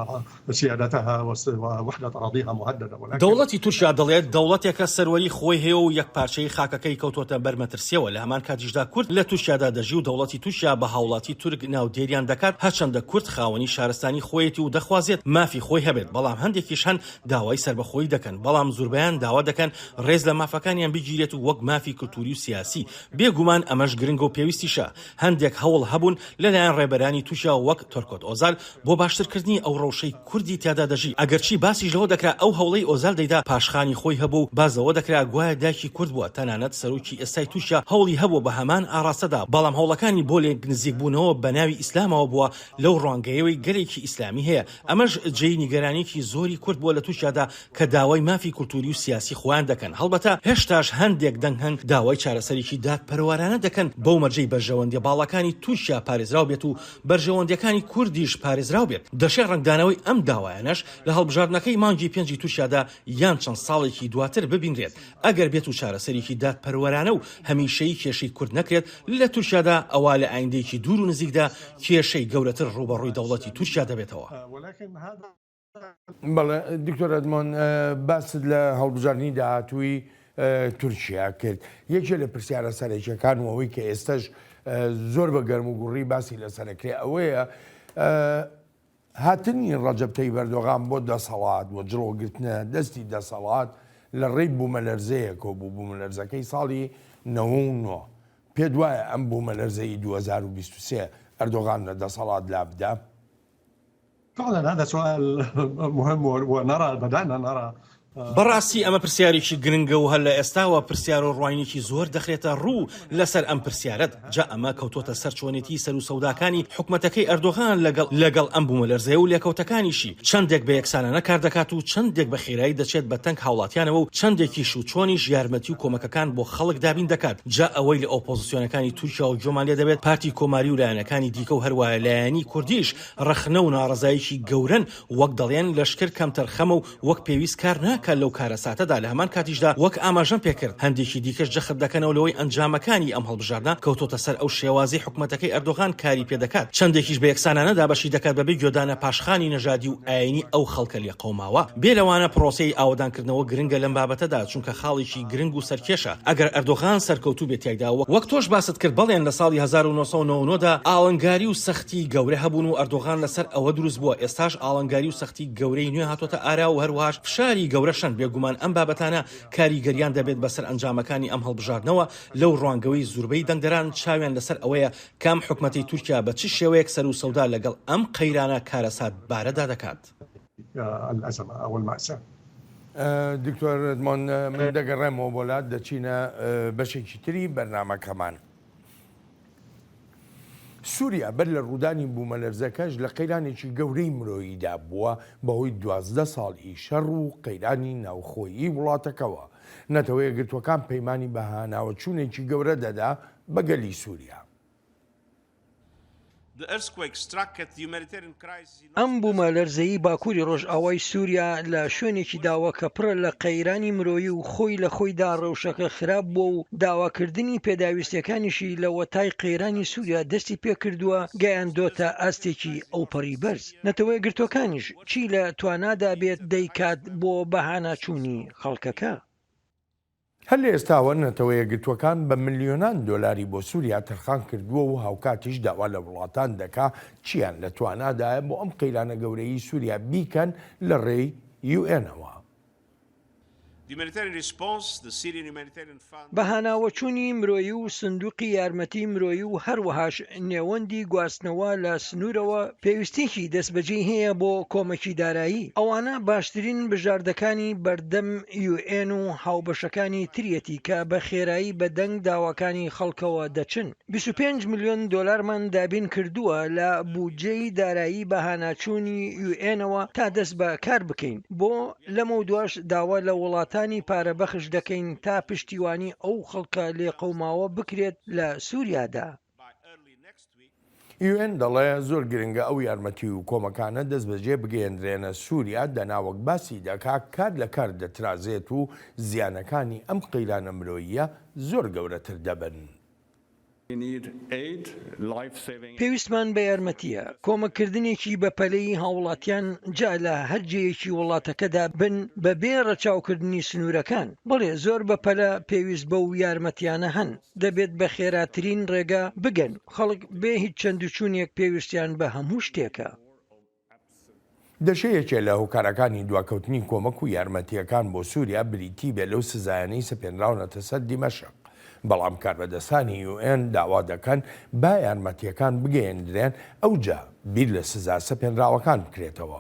C: سيادتها ووحدة أراضيها مهددة ولكن
D: دەوڵەتی تورکیا دەڵێت، دەوڵەتێکە سەروەری خۆی هەیە و یەکپارچەیی خاکەکەی کەوتووەتە بەر مەترسییەوە، لە هەمان کاتیشدا کورد لە تورکیادا دەژی و دەوڵەتی تورکیا بە هاوڵاتی تورک ناودێریان دەکات، هەرچەندە کورد خاوەنی شارستانی خۆیەتی و دەخوازێت مافی خۆی هەبێت، بەڵام هەندێکیش هەن داوای سەربەخۆیی دەکەن، بەڵام زوربەیان داوا دەکەن ڕێز لە مافەکانیان بگیرێت و وەک مافی کلتوری و سیاسی، بێ گومان ئەمەش گرنگە و پێویستیشە. هەندێک هەوڵ هەبوون لەلایەن ڕێبەرانی تورکیا وەک تۆرکۆت ئۆزال بۆ باشترکردنی ئەو ڕەوشەی کوردی تیادا دەژی، ئەگەرچی باسیش لەوە دەکرا ئەو هەوڵەی ئۆزال دەیدا پاشخانی خۆی هەبوو و باس لەوە دەکرا گوایە دایکی کورد بووە، تەنانەت سەرۆکی ئێستای تورکیا هەوڵی هەبووە بە هەمان ئاڕاستەدا، بەڵام هەوڵەکانی بۆ لێکنزیکبوونەوە بە ناوی ئیسلامەوە بووە لەو ڕوانگەیەوەی گەلێکی ئیسلامی هەیە، ئەمەش جێی نیگەرانیەکی زۆری کورد بووە لە تورکیادا کە داوای مافی کولتوری و سیاسی خۆیان دەکەن، هەڵبەتە هێشتاش هەندێک دەنگ هەن داوای چارەسەرێکی دادپەروەرانە دەکەن بەو مەرجەی بەرژەوەندیە باڵاکانی تورکیا پارێزراو بێت و بەرژەوەندیەکانی کوردیش پارێزراو بێت، دەشێ ڕەنگدانەوەی ئەم داوایانەش لە هەڵبژاردنەکەی مانگی پێنجی تورکیادا یان چەند ساڵێکی دواتر ببینرێت ئەگەر بێت و چارەسەرێکی دادپەروەرانە و هەمیشەیی کێشەی کورد نەکرێت لە تورکیادا ئەوا لە ئایندەیەکی دوور و نزیکدا کێشەی گەورەتر ڕووبەڕووی دەوڵەتی تورکیا دەبێتەوە.
A: بەڵێ دکتۆر ئەدمۆن باست لە هەڵبژاردنی داهاتووی تورکیا کرد یەکێ لە پرسیارە سەرەکیەکان و ئەوەی کە ئێستش زۆر بە گەرم و گوڕی باسی لەسەرەکرێ ئەوەیە هاتنی ڕەجەب تەیب ئەردۆغان بۆ دەسەڵات و جڵۆگرتنە دەستی دەسەڵات لە ڕێی بوومەلەرزەیەکەوە بوو بوومەلەرزەکەی ساڵی 99 پێت وایە ئەم بوومەلەرزەی 2023 ئەردۆغان لە دەسەڵات لابدا؟
C: فعلا هذا سؤال مهم ونرى بدأنا نرى
D: بەڕاستی ئەمە پرسیارێکی گرنگە و هەر لە ئێستاوە پرسیار و ڕوانینێکی زۆر دەخرێتە ڕوو لەسەر ئەم پرسیارەت، جا ئەمە کەوتۆتە سەر چۆنێتی سەروسەوداکانی حکومەتەکەی ئەردۆغان لەگەڵ لەگەڵ ئەم بومەلەرزەیە و لێکەوتەکانیشی، چەندێک بە یەکسانانە کار دەکات و چەندێک بە خێرایی دەچێت بە تەنگ هاوڵاتیانەوە و چەندێکیش و چۆنیش یارمەتی و کۆمەکەکان بۆ خەڵک دابین دەکات، جا ئەوەی لە ئۆپۆزسیۆنەکانی تورکیاوە گوێمان لێ دەبێت پارتی کۆماری و لایەنەکانی دیکە و هەروایە لایەنی کوردیش ڕەخنە و ناڕەزاییکی گەورەن وەک دەڵێن لەشکر کەمتەرخەمە و وەک پێویست کار ناکات. خەڵکە لەو کارەساتەدا، لە هەمان کاتیشدا وەک ئاماژەم پێکرد هەندێکی دیکەش جەخت دەکەنەوە لەوەی ئەنجامەکانی ئەم هەڵبژاردنە کەوتۆتە سەر ئەو شێوازەی حکومەتەکەی ئەردۆغان کاری پێدەکات، چەندێکیش بە یەکسانانە دابەشی دەکات بەبێ گوێدانە پاشخانی نەژادی و ئایینی ئەو خەڵکە لێقەوماوە. بێ لەوانە پڕۆسەی ئاوەدانکردنەوە گرنگە لەم بابەتەدا، چونکە خاڵێکی گرنگ و سەرکێشە ئەگەر ئەردۆغان سەرکەوتوو بێت تیایدا، وەک تۆش باست کرد بەڵێن لە ساڵی 1999 دا ئاڵنگاری و سەختی گەورە هەبوون و ئەردۆغان لەسەر ئەوە دروست بووە، ئێستاش ئاڵنگاری و سەختی گەورەی نوێ هاتۆتە ئارا و هەروەهاش فشاری گەورەش هەن، بێگومان ئەم بابەتانە کاریگەریان دەبێت بەسەر ئەنجامەکانی ئەم هەڵبژاردنەوە لەو ڕوانگەوەی زوربەی دەنگدەران چاویان لەسەر ئەوەیە کام حکومەتەی تورکیا بە چ شێوەیەک سەر و سەودا لەگەڵ ئەم قەیرانە کارەساتبارەدا دەکات.
C: الازمە او الماساە.
A: دکتۆر ڕێدمۆن من دەگەڕێمەوە بۆ لات دەچینە بەشێکی تری بەرنامەکەمان. سووریا بەر لە ڕوودانی بوومەلەرزەکەش لە قەیرانێکی گەورەی مرۆییدا بووە بەهۆی 12 ساڵ ی شەڕ و قەیرانی ناوخۆیی وڵاتەکەوە. نەتەوە یەکگرتووەکان پەیمانی بە هاناوەچوونێکی گەورە دەدا بە گەلی سووریا.
J: ئەم بوومەلەرزەی باکووری ڕۆژئاوای سووریا لە شوێنێکی داوە کە پڕە لە قەیرانی مرۆیی و خۆی لە خۆیدا ڕەوشەکە خراپ بووە و داواکردنی پێداویستیەکانیشی لەوەتای قەیرانی سووریا دەستی پێکردووە گەیاندۆتە ئاستێکی ئەوپەڕی بەرز. نەتەوەیەکگرتووەکانیش چی لە توانادا بێت دەیکات بۆ بەهاناچوونی خەڵکەکە.
A: هەر لە ئێستاوە نەتەوە یەکگرتووەکان بە ملیۆنان دۆلاری بۆ سووریا تەرخان کردووە و هاوکاتیش داوا لە وڵاتان دەکا چییان لە توانادایە بۆ ئەم قەیرانە گەورەیی سووریا بیکەن لە ڕێی یو ئێنەوە.
J: بەهاناوەچوونی مرۆیی و سندوقی یارمەتی مرۆیی و هەروەهاش نێوەندی گواستنەوە لە سنوورەوە پێویستیی دەستبەجێی هەیە بۆ کۆمەکی دارایی، ئەوانە باشترین بژاردەکانی بەردەم یوئێن و هاوبەشەکانی تریەتی کە بە خێرایی بە دەنگ داواکانی خەڵکەوە دەچن. 25 ملیۆن دۆلارمان دابین کردووە لە بودجەی دارایی بەهاناچوونی یوئێنەوە تا دەست بە کار بکەین، بۆ لەمەودواش داوا لە وڵاتانی پارەبەخش دەکەین تا پشتیوانی ئەو خەڵکە لێقەوماوە بکرێت لە سوریادا.
A: یوئێن دەڵێ زۆر گرنگە ئەو یارمەتی و کۆمەکانە دەستبەجێ بگەیەندرێنە سوریا، دەنا وەک باسی دەکا کار لە کار دەترازێت و زیانەکانی ئەم قەیرانە مرۆییە زۆر گەورەتر دەبن.
J: پێویستمان بە یارمەتییە، کۆمەککردنێکی بەپەلەی هاوڵاتیان جا لە هەر جێیەکی وڵاتەکەدا بن بەبێ ڕەچاوکردنی سنوورەکان. بەڵێ زۆر بەپەلە پێویست بەو یارمەتیانە هەن. دەبێت بە خێراترین ڕێگە بگەن، خەڵک بێ هیچ چەندوچوونێک پێویستیان بە هەموو شتێکە.
A: دەشێ یەکێ لە هۆکارەکانی دواکەوتنی کۆمەک و یارمەتییەکان بۆ سووریا بریتی بێ لەو سزایانەی سەپێنراونەتە سەر دیمەشق، بەڵام کاربەدەستانی یوئێن داوا دەکەن با یارمەتییەکان بگەیەندرێن ئەوجا بیر لە سزا سەپێنراوەکان بکرێتەوە.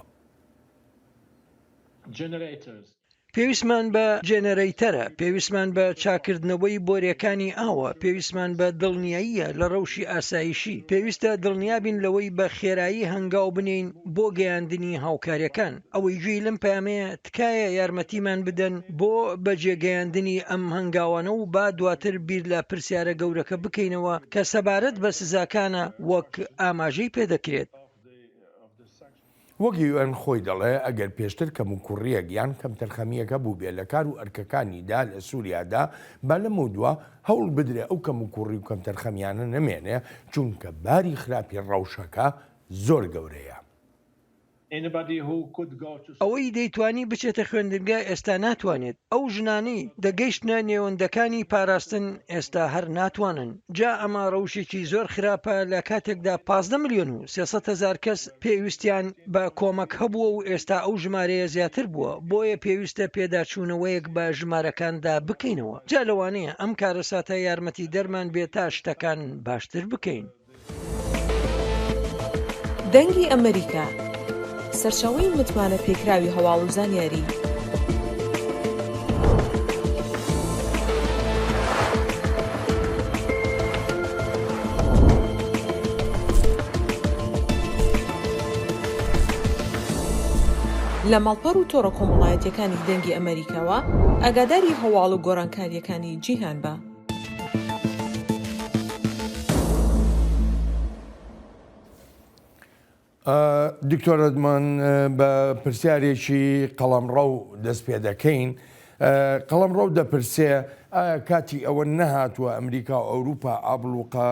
J: پێویستمان بە جێنەرەیتەرە، پێویستمان بە چاککردنەوەی بۆرییەکانی ئاوە، پێویستمان بە دڵنیاییە لە ڕەوشی ئاسایشی، پێویستە دڵنیابین لەوەی بە خێرایی هەنگاو بنێین بۆ گەیاندنی هاوکارییەکان. ئەوەی گوێی لەم پەیامەیە، تکایە یارمەتیمان بدەن بۆ بەجێگەیاندنی ئەم هەنگاوانە و با دواتر بیر لە پرسیارە گەورەکە بکەینەوە کە سەبارەت بە سزاکانە وەک ئاماژەی پێدەکرێت.
A: وەک یوئێن خۆی دەڵێ، ئەگەر پێشتر کەموکوڕییەک یان کەمتەرخەمییەک هەبووبێ لە کار و ئەرکەکانیدا لە سووریادا، با لەمەودوا هەوڵ بدرێ ئەو کەموکوڕی و کەمتەرخەمییانە نەمێنێ، چونکە باری خراپی ڕەوشەکە زۆر گەورەیە.
J: ئەوەی دەیتوانی بچێتە خوێندنگە ئێستا ناتوانێت، ئەو ژنانەی دەگەیشتنە نێوەندەکانی پاراستن ئێستا هەر ناتوانن، جا ئەمە ڕەوشێکی زۆر خراپە لە کاتێکدا 15 ملیۆن و 300 هەزار کەس پێویستیان بە کۆمەک هەبووە و ئێستا ئەو ژمارەیە زیاتر بووە، بۆیە پێویستە پێداچوونەوەیەک بە ژمارەکاندا بکەینەوە، جا لەوانەیە ئەم کارەساتە یارمەتیدەرمان بێت تا شتەکان باشتر بکەین.
K: دەنگی ئەمەریکا، سەرچاوەی متمانە پێکراوی هەواڵ و زانیاری. لە ماڵپەڕ و تۆڕە کۆمەڵایەتیەکانی دەنگی ئەمەریکاوە ئاگاداری هەواڵ و گۆڕانکاریەکانی جیهان بە.
A: دکتۆر ئەدمان بە پرسیارێکی قەڵەمڕەو دەست پێ دەکەین. قەڵەمڕەو دەپرسێ ئایا کاتی ئەوە نەهاتووە ئەمریکا و ئەوروپا ئابڵوقە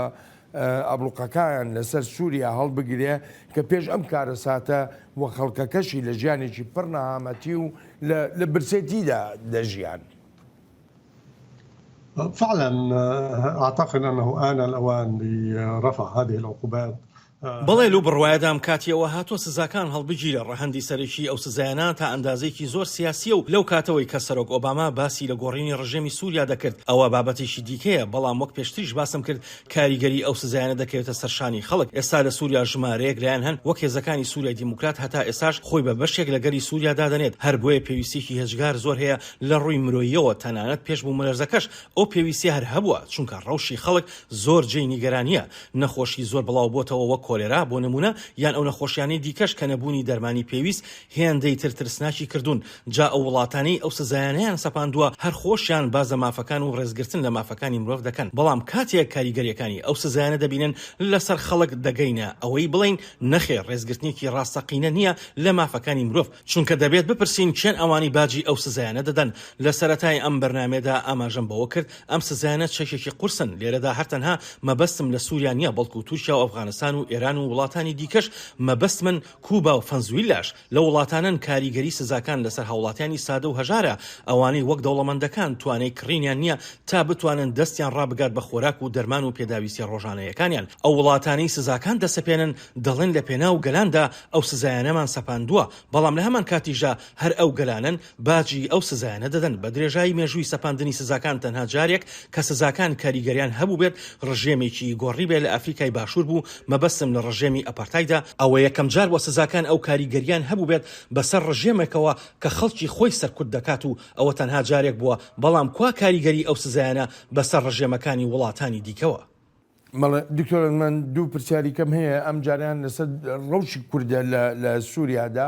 A: ئابڵوقەکایان لەسەر سووریا هەڵبگرێ کە پێش ئەم کارەساتە و خەڵکەکەشی لە ژیانێکی پڕ نەهامەتی و لە برسێتیدا دەژیان؟
C: فعلا اعتقد انه آن الاوان لرفع هذه العقوبات
D: بەڵێ لەو بڕوایەدام کاتی ئەوە هاتووە سزاکان هەڵبگیرێ، ڕەهەندی سەرەکیی ئەو سزایانە تا ئەندازەیەکی زۆر سیاسییە و لەو کاتەوەی کە سەرۆک ئۆباما باسی لە گۆڕینی ڕژێمی سووریا دەکرد ئەوە بابەتێکی دیکەیە، بەڵام وەک پێشتریش باسم کرد کاریگەری ئەو سزایانە دەکەوێتە سەر شانی خەڵک. ئێستا لە سووریا ژمارەیەک لایەن هەن وەک هێزەکانی سووریای دیموکرات هەتا ئێستاش خۆی بە بەشێک لە گەلی سووریا دادەنێت، هەر بۆیە پێویستییەکی هێجگار زۆر هەیە لە ڕووی مرۆییەوە تەنانەت پێش بوومەلەرزەکەش ئەو پێویستییە هەر هەبووە، چونکە ڕەوشی خەڵک زۆر جێی نیگەرانییە، نەخۆشی زۆر بڵاوبۆتەوە وەک کۆلێرا بۆ نموونە یان ئەو نەخۆشیانەی دیکەش کە نەبوونی دەرمانی پێویست هێندەی تر ترسناکی کردوون، جا ئەو وڵاتانەی ئەو سزایانەیان سەپاندووە هەر خۆشیان باس لە مافەکان و ڕێزگرتن لە مافەکانی مرۆڤ دەکەن، بەڵام کاتێک کاریگەرییەکانی ئەو سزایانە دەبینن لەسەر خەڵک دەگەینە ئەوەی بڵێین نەخێر ڕێزگرتنێکی ڕاستەقینە نییە لە مافەکانی مرۆڤ، چونکە دەبێت بپرسین کێن ئەوانەی باجی ئەو سزایانە دەدەن؟ لە سەرەتای ئەم بەرنامەیەدا ئاماژەم بەوە کرد ئەم سزایانە چەکێکی قورسن، لێرەدا هەر تەنها مەبەستم لە سوریا نییە بەڵکو تورکیا و ئەفغانستان و ئێران و وڵاتانی دیکەش مەبەستمن، کوبا و فەنزویلاش لەو وڵاتانەن کاریگەری سزاکان لەسەر هاوڵاتیانی سادە و هەژارە، ئەوانەی وەک دەوڵەمەندەکان توانای کڕینیان نییە تا بتوانن دەستیان ڕابگات بە خۆراک و دەرمان و پێداویستیە ڕۆژانەیەکانیان. ئەو وڵاتانەی سزاکان دەسەپێنن دەڵێن لە پێناو گەلاندا ئەو سزایانەمان سەپاندووە، بەڵام لە هەمان کاتیشدا هەر ئەو گەلانەن باجی ئەو سزایانە دەدەن. بە درێژایی مێژووی سەپاندنی سزاکان تەنها جارێک کە سزاکان کاریگەریان هەبووبێت ڕژێمێکی گۆڕیبێ لە ئەفریکای باشوور بوو، مەبەستم لە ڕژێمی ئەپارتایدە، ئەوە یەکەم جار بووە سزاکان ئەو کاریگەریان هەبووبێت بەسەر ڕژێمێکەوە کە خەڵکی خۆی سەرکوت دەکات و ئەوە تەنها جارێک بووە، بەڵام کوا کاریگەری ئەو سزایانە بەسەر ڕژێمەکانی وڵاتانی دیکەوە؟
A: بەڵێ دکتۆر من دوو پرسیاری کەم هەیە ئەم جاریان لەسەر ڕەوشی کوردە لە سووریادا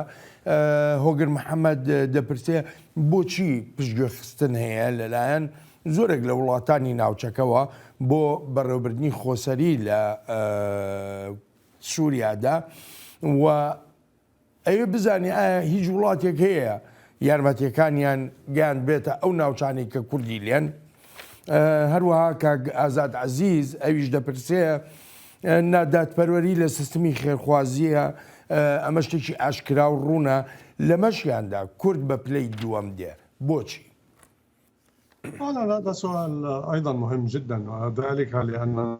A: هۆگر محەممەد دەپرسێ بۆچی پشتگوێ خستن هەیە لەلایەن زۆرێک لە وڵاتانی ناوچەکەوە بۆ بەڕێوەبردنی خۆسەری لە سووریادا و ئەوێ بزانێ ئایا هیچ وڵاتێک هەیە یارمەتیەکانیان گەیاندبێتە ئەو ناوچانەی کە کوردی لێن؟ هەروەها کاک ئازاد عەزیز ئەویش دەپرسێ نادادپەروەری لە سیستمی خێرخوازییە ئەمە شتێکی ئاشکرا و ڕوونە لەمەشیاندا کورد بە پلەی دووەم دێ بۆچی؟
C: هذا سؤال أيضا مهم جدا وذلك لأن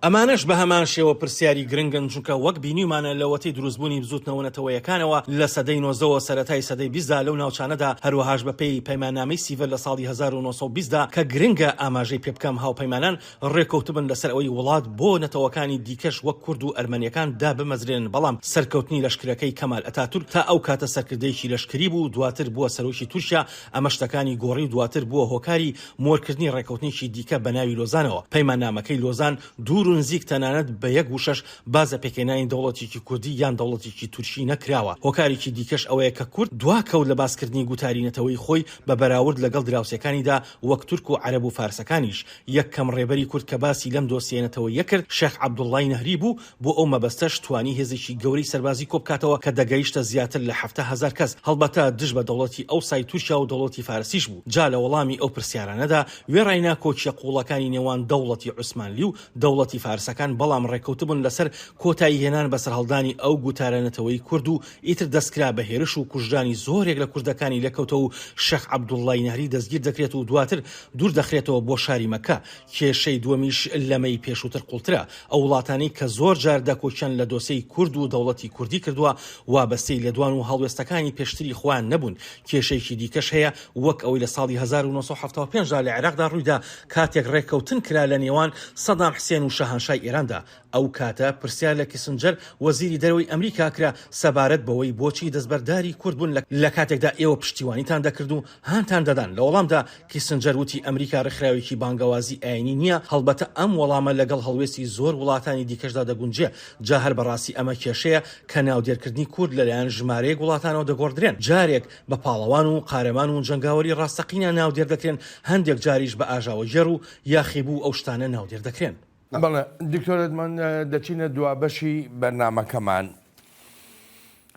D: ئەمانەش بەهەمان شێوە پرسیاری گرنگن، چونکە وەک بینیومانە لەوەتەی دروستبوونی بزووتنەوە نەتەوەیەکانەوە لە سەدەی نۆزدەوە سەرەتای سەدەی بیستدا لەو ناوچانەدا هەروەهاش بەپێی پەیماننامەی سیڤەر لە ساڵی 1920 دا کە گرنگە ئاماژەی پێبکەم هاوپەیمانان ڕێکەوتبن لەسەر ئەوەی وڵات بۆ نەتەوەکانی دیکەش وەک کورد و ئەرمەنیەکان دابمەزرێنن بەڵام سەرکەوتنی لەشکرەکەی کەمال ئەتاتورک تا ئەو کاتە سەرکردەیەکی لەشکری بوو دواتر بووە سەرۆکی تورکیا ئەمە شتەکانی گۆڕی و دواتر بووە هۆکاری مۆرکردنی ڕێکەوتنێکی دیکە بە ناوی لۆزانەوە. پەیماننامەکەی لۆزان دوور و نزیک تەنانەت بە یەک وشەش باس لە پێکهێنانی دەوڵەتێکی کوردی یان دەوڵەتێکی تورکی نەکراوە. هۆکارێکی دیکەش ئەوەیە کە کورد دواکەوت لە باسکردنی گوتاری نەتەوەیی خۆی بە بەراورد لەگەڵ دراوسێکانیدا وەک تورک و عەرەب و فارسەکانیش. یەکەم ڕێبەری کورد کە باسی لەم دۆسیە نەتەوەییە کرد شێخ عەبدوڵڵای نەهری بوو، بۆ ئەو مەبەستەش توانی هێزێکی گەورەی سەربازی کۆبکاتەوە کە دەگەیشتە زیاتر لە 70,000 کەس، هەڵبەتە دژ بە دەوڵەتی ئەوسای تورکیا و دەوڵەتی فارسیش بوو. جا لە وەڵامی ئەو پرسیارانەدا وێڕای ناکۆکییە قووڵەکانی نێوان دەوڵەتی عوسمانلی و دەوڵەتی فارسەکان بەڵام ڕێککەوتبوون لەسەر کۆتایی هێنان بە سەرهەڵدانی ئەو گوتارە نەتەوەیی کورد و ئیتر دەستکرا بە هێرش و کوژرانی زۆرێک لە کوردەکانی لێکەوتەوە و شێخ عەبدوڵڵای نەهری دەستگیر دەکرێت و دواتر دوور دەخرێتەوە بۆ شاری مەککە. کێشەی دووەمیش لەمەی پێشووتر قوڵترە، ئەو وڵاتانەی کە زۆر جار داکۆکیان لە دۆسێی کورد و دەوڵەتی کوردی کردووە، وابەستەی لێدوان و هەڵوێستەکانی پێشتری خۆیان نەبوون. کێشەیەکی دیکەش هەیە وەک ئەوەی لە ساڵی 1975 دا لە عێراقدا ڕوویدا کاتێک ڕێککەوتن کرا لە نێوان سەدام حسێن و شاهانشای ئێراندا. ئەو کاتە پرسیار لە کیسنجەر وەزیری دەرەوەی ئەمریکا کرا سەبارەت بەوەی بۆچی دەستبەرداری کورد بوون لە کاتێکدا ئێوە پشتیوانیتان دەکرد و هانتان دەدان، لە وەڵامدا کیسنجەر وتی ئەمریکا ڕێکخراوێکی بانگەوازی ئاینی نییە، هەڵبەتە ئەم وەڵامە لەگەڵ هەڵوێستی زۆر وڵاتانی دیکەشدا دەگونجێ، جا هەر بەڕاستی ئەمە کێشەیە کە ناودێرکردنی کورد لەلایەن ژمارەیەک وڵاتانەوە دەگۆڕدرێن، جارێک بە پاڵەوان و قارەمان و جەنگاوەری ڕاستەقینە ناودێر دەکرێن، هەندێک جاریش بە ئاژاوەگێڕ و یاخیبوو و ئەو شتانە ناودێر دەکرێن.
A: بەڵێ دکتۆر ئەدمەن دەچینە دوا بەشی بەرنامەکەمان.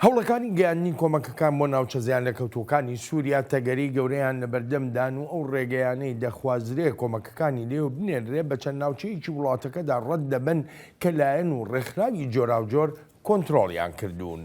A: هەوڵەکانی گەیاندنی کۆمەکەکان بۆ ناوچە زیانلێکەوتووەکانی سووریا تەگەرەی گەورەیان لەبەردەمدان و ئەو ڕێگەیانەی دەخوازرێ کۆمەکەکانی لێوە بنێررێ بە چەند ناوچەیەکی وڵاتەکەدا ڕەت دەبن کە لایەن و ڕێکخراوی جۆراوجۆر کۆنترۆڵیان کردوون.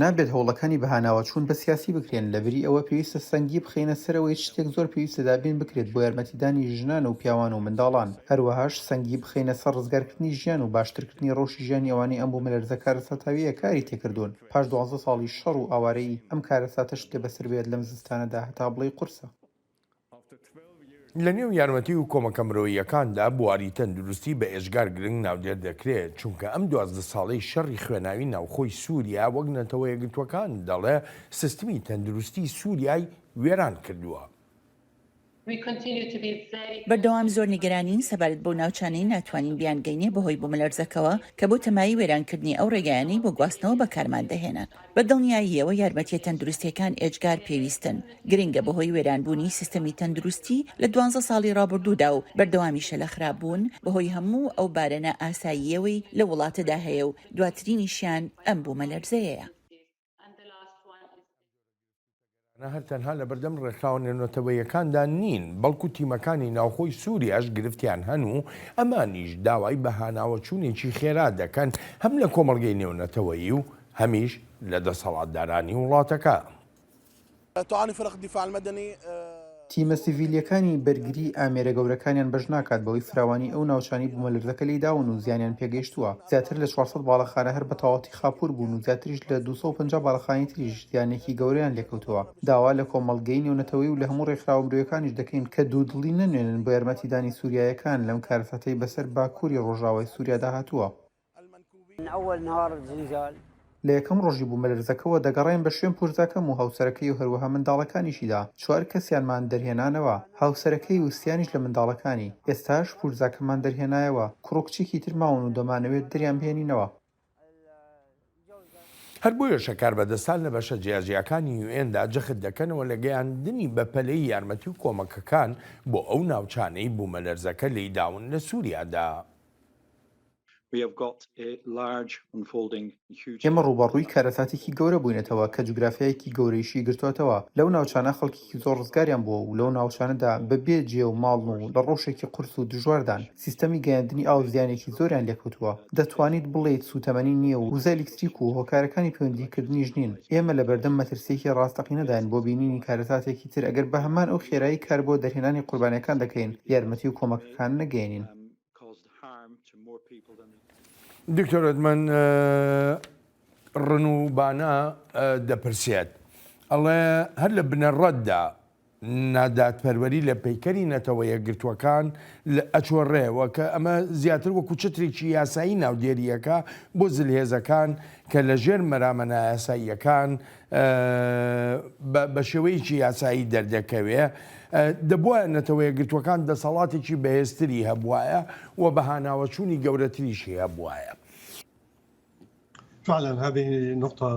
F: نابێت هەوڵەکانی بەهاناوەچوون بە سیاسی بکرێن، لەبری ئەوە پێویستە سەنگی بخەینە سەر ئەوەی چ شتێک زۆر پێویستە دابین بکرێت بۆ یارمەتیدانی ژنان و پیاوان و منداڵان، هەروەهاش سەنگی بخەینە سەر ڕزگارکردنی ژیان و باشترکردنی ڕەوشی ژیانی ئەوانەی ئەم بوومەلەرزە کارەساتاوییە کاری تێکردوون پاش 12 ساڵی شەڕ و ئاوارەیی، ئەم کارەساتەشت لێ بەسەر بێت لەم زستانەدا هەتا بڵێی قورسە.
A: لە نێو یارمەتی و کۆمەکە مرۆییەکاندا بواری تەندروستی بە ئێجگار گرنگ ناودێر دەکرێت، چونکە ئەم 12 ساڵەی شەڕی خوێناوی ناوخۆی سووریا وەک نەتەوە یەکگرتووەکان دەڵێ سیستمی تەندروستی سووریای وێران کردووە.
I: بەردەوام زۆر نیگەرانین سەبارەت بەو ناوچانەی ناتوانین بیانگەینێ بەهۆی بومەلەرزەکەوە کە بۆتە مایەی وێرانکردنی ئەو ڕێگایانەی بۆ گواستنەوە بەکارمان دەهێنان. بە دڵنیاییەوە یارمەتییە تەندروستییەکان ئێجگار پێویستن. گرنگە بەهۆی وێرانبوونی سیستەمی تەندروستی لە دوانزە ساڵی ڕابوردوودا و بەردەوامیشە لە خراپبوون بەهۆی هەموو ئەو بارە نائاساییەوەی لەو وڵاتەدا هەیە و دواترینیشیان ئەم بوومەلەرزەیەیە.
A: هەر تەنها لەبەردەم ڕێکخراوە نێونەتەوەییەکاندا نین، بەڵکو تیمەکانی ناوخۆی سوریاش گرفتیان هەن و ئەمانیش داوای بەهاناوەچوونێکی خێرا دەکەن هەم لە کۆمەڵگەی نێونەتەوەیی و هەمیش لە دەسەڵاتدارانی وڵاتەکە.
F: تیمە سیڤیلییەکانی بەرگری ئامێرە گەورەکانیان بەش ناکات بەهۆی فراوانی ئەو ناوچانەی بوومەلەرزەکە لێی داون و زیانیان پێگەیشتووە. زیاتر لە 400 باڵەخانە هەر بە تەواوەتی خاپوور بوون و زیاتریش لە 250 باڵەخانەی تریش زیانێکی گەورەیان لێکەوتەوە. داوا لە کۆمەڵگەی نێونەتەوەیی و لە هەموو ڕێکخراوە مرۆیەکانیش دەکەین کە دوودڵی نەنوێنن بۆ یارمەتیدانی سووریایەکان لەم کارەساتەی بەسەر باکووری ڕۆژاوای سووریادا هاتووە. لە یەکەم ڕۆژی بوومەلەرزەکەوە دەگەڕاین بە شوێن پورزاکەم و هاوسەرەکەی و هەروەها منداڵەکانیشیدا، چوار کەسیانمان دەرهێنانەوە، هاوسەرەکەی و سیانیش لە منداڵەکانی، ئێستاش پورزاکەمان دەرهێنایەوە، کوڕ و کچێکی تر ماون و دەمانەوێت دەریانبهێنینەوە.
A: هەر بۆیەشە کاربەدەستان لە بەشە جیاجیاکانی یوئێندا جەخت دەکەنەوە لە گەیاندنی بەپەلەی یارمەتی و کۆمەکەکان بۆ ئەو ناوچانەی بوومەلەرزەکە لێیداون لە سوریادا.
F: ئێمە ڕووبەڕووی کارەساتێکی گەورە بووینەتەوە کە جوگرافیایەکی گەورەیشی گرتووەتەوە. لەو ناوچانە خەڵکێکی زۆر ڕزگاریان بووە و لەو ناوچانەدا بە بێ جێ و ماڵن و لە ڕەوشێکی قورس و دژواردان. سیستەمی گەیاندنی ئاو زیانێکی زۆریان لێکەوتووە. دەتوانیت بڵێیت سووتەمەنی نییە و وزە ئەلیکتریک و هۆکارەکانی پەیوەندیکردنیش نین. ئێمە لەبەردەم مەترسییەکی ڕاستەقینەداین بۆ بینینی کارەساتێکی تر ئەگەر بە هەمان ئەو خێرایی کار بۆ دەرهێنانی قوربانییەکان دەکەین، یارمەتی و کۆمەکەکان نەگەیەنین.
A: دکتۆر ئەدمەن ڕنوبانە دەپرسێت ئەڵێ هەر لە بنەڕەتدا نادادپەروەری لە پەیکەری نەتەوە یەکگرتووەکان ئەچۆڕێەوە کە ئەمە زیاتر وەکو چترێکی یاسایی ناودێریەکە بۆ زلهێزەکان کە لە ژێر مەرامە نایاساییەکان بە شێوەیەکی یاسایی دەردەکەوێ، دەبوایە نەتەوەیەکگرتووەکان دەسەڵاتێکی بەهێزتری هەبوایە و بەهاناوەچوونی گەورەتریشی هەبوایە.
C: فعلا هذه نقطە.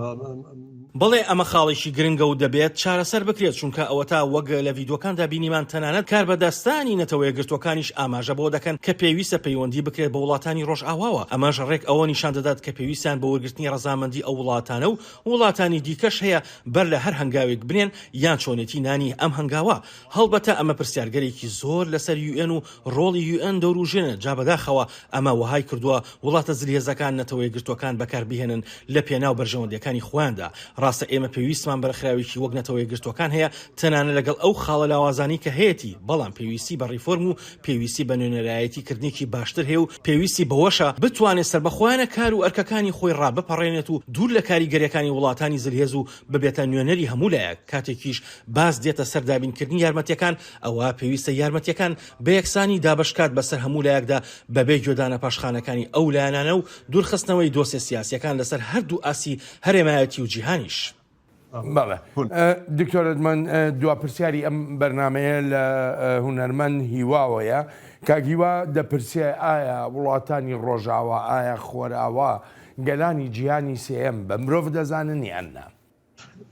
D: بەڵێ ئەمە خاڵێکی گرنگە و دەبێت چارەسەر بکرێت، چونکە ئەوەتا وەک لە ڤیدۆکاندا بینیمان تەنانەت کاربەدەستانی نەتەوەیەکگرتووەکانیش ئاماژە بەوە دەکەن کە پێویستە پەیوەندی بکرێت بە وڵاتانی ڕۆژئاواوە، ئەمەش ڕێک ئەوە نیشان دەدات کە پێویستیان بە وەرگرتنی ڕەزامەندی ئەو وڵاتانە و وڵاتانی دیکەش هەیە بەر لە هەر هەنگاوێک بنێن یان چۆنێتی نانی ئەم هەنگاوە. هەڵبەتە ئەمە پرسیارگەلێکی زۆر لەسەر یوئێن و ڕۆڵی یوئێن دەوروژێنێت، جا بەداخەوە ئەمە وەهای کردووە وڵاتە زلهێزەکان نەتەوەیەکگرتووەکان بەکار بهێنن لە پێناو بەرژەوەندیەکانی خۆیاندا. ڕاستە ئێمە پێویستمان بە ڕێکخراوێکی وەک نەتەوەیەکگرتووەکان هەیە تەنانەت لەگەڵ ئەو خاڵە لاوازانەی کە هەیەتی، بەڵام پێویستی بە ڕیفۆرم و پێویستی بە نوێنەرایەتی کردنێکی باشتر هەیە و پێویستی بەوەشە بتوانێت سەربەخۆیانە کار و ئەرکەکانی خۆی ڕابپەڕێنێت و دوور لە کاریگەریەکانی وڵاتانی زلهێز و ببێتە نوێنەری هەموو لایەک، کاتێکیش باس دێتە سەر دابینکردنی یارمەتیەکان ئەوا پێویستە یارمەتیەکان بە یەکسانی دابەشکات بەسەر هەموو لایەکدا بەبێ گوێدانە پاشخانەکانی ئەو لایەنانە و دوورخستنەوەی دۆسێ سیاسیەکان لەسەر هەردوو ئاستی هەرێمایەتی و جیهانیش.
A: بەڵێ دکتۆر ئەدمەن دوا پرسیاری ئەم بەرنامەیە لە هونەرمەند هیواوەیە کاک هیوا دەپرسێ ئایا وڵاتانی ڕۆژاوا ئایا خۆراوا گەلانی جیهانی سێیەم بە مرۆڤ دەزانن یان نا؟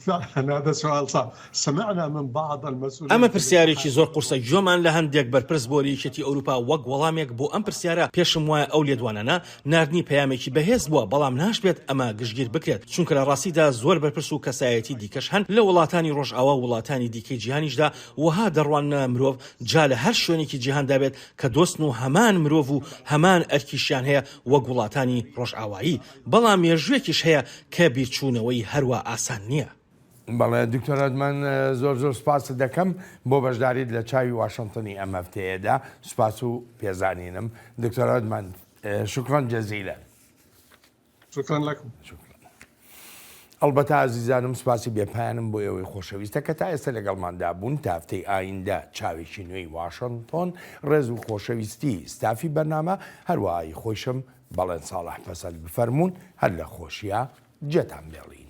C: فعلا هذا سؤال صعب سمعنا من بعض المسؤولين
D: ئەمە پرسیارێکی زۆر قورسە، گوێمان لە هەندێک بەرپرس بۆ یەکێتی ئەوروپا وەک وەڵامێک بۆ ئەم پرسیارە، پێشم وایە ئەو لێدوانانە ناردنی پەیامێکی بەهێز بووە، بەڵام ناشبێت ئەمە گشتگیر بکرێت، چونکە لە ڕاستیدا زۆر بەرپرس و کەسایەتی دیکەش هەن لە وڵاتانی ڕۆژئاوا و وڵاتانی دیکەی جیهانیشدا وەها دەڕواننە مرۆڤ جا لە هەر شوێنێکی جیهاندا بێت کە دۆستن و هەمان مرۆڤ و هەمان ئەرکیشیان هەیە وەک وڵاتانی ڕۆژئاوایی، بەڵام مێژووێکیش هەیە کە بیرچوونەوەی هەروا ئاسان نییە.
A: بەڵێ دکتۆر ئەدمەن زۆر زۆر سوپاست دەکەم بۆ بەشداریت لە چاوی واشنتنی ئەم هەفتەیەدا سوپاس و پێزانینم دکتۆر ئەدمەن شکرا جزیلا.
C: شکرا لکم.
A: شکرا. ئەڵبەتە ئازیزانم سوپاسی بێپایانم بۆ ئێوەی خۆشەویستە کە تا ئێستا لەگەڵماندا بوون تا هەفتەی ئایندە چاوێکی نوێی واشنتۆن ڕێز و خۆشەویستی ستافی بەرنامە هەروەها ی خۆیشم بەڵێن ساڵح پەسەند بفەرموون هەر لە خۆشیا جێتان بێڵین.